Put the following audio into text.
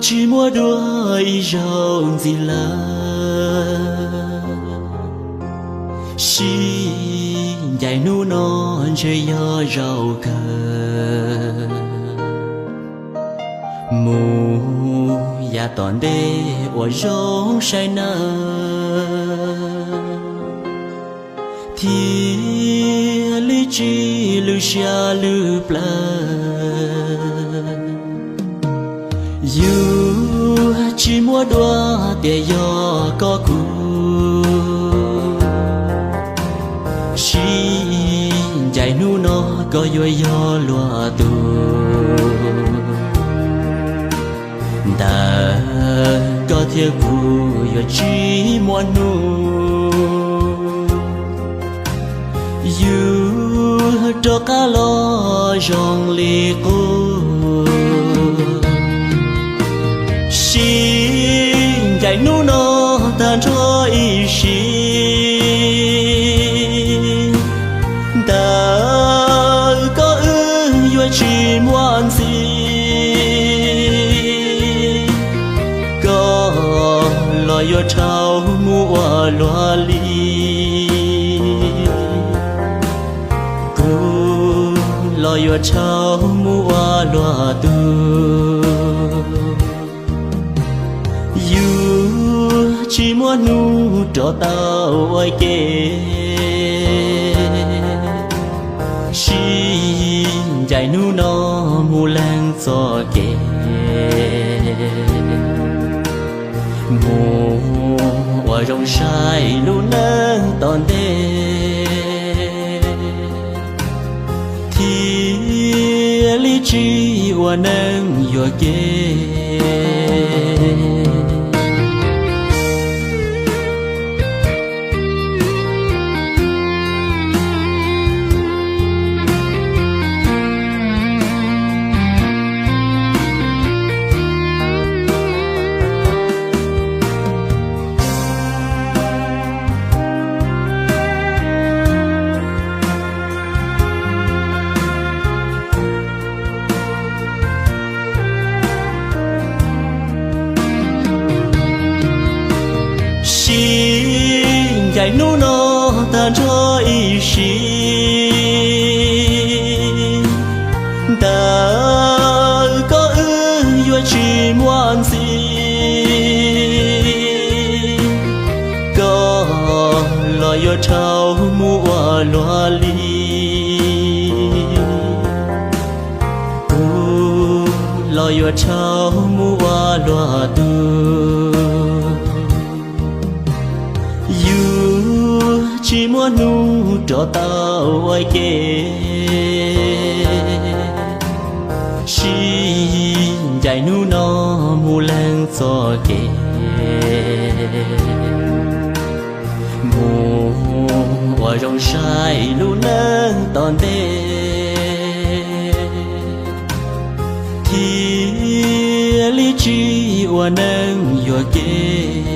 Tsis muaj dua ib zaug ntxiv lawm, sib ncaim hnub no ntshe yog zaum kawg. Mus yav tom ntej uas zoo saib nawb, thiaj li tsis lwj siab lwj plawv. Yus tsis muaj dua tias yog koj kuv, sib ncaim hnub no koj yuav yog luag tus. Ntawm koj thiab kuv yuav tsis muaj hnub, yus rov qab los zoo li qub. Sib ncaim hnub no tag nrho ib sim, ntawm koj wb yuav tsis muaj ntxiv. Koj los yuav rhau mus ua luag li, kuv los yuav rhau mus ua luag tus. Yus tsis muaj hnub rov tau ua ke, sib ncaim hnub no mus leej txoj kev, mus ua zoo saib lub neej tom ntej, thiaj li tsis ua neej yuam kev. Sib ncaim hnub no tag nrho ib sim, ntawm koj wb yuav tsis muaj ntxiv. Koj los yuav rhau mus ua luag li, kuv los yuav rhau mus ua luag tus. Yus tsis muaj hnub rov tau ua ke, sib ncaim hnub no mus leej txoj kev, mus ua zoo saib lub neej tom ntej, thiaj li tsis ua neej yuam kev.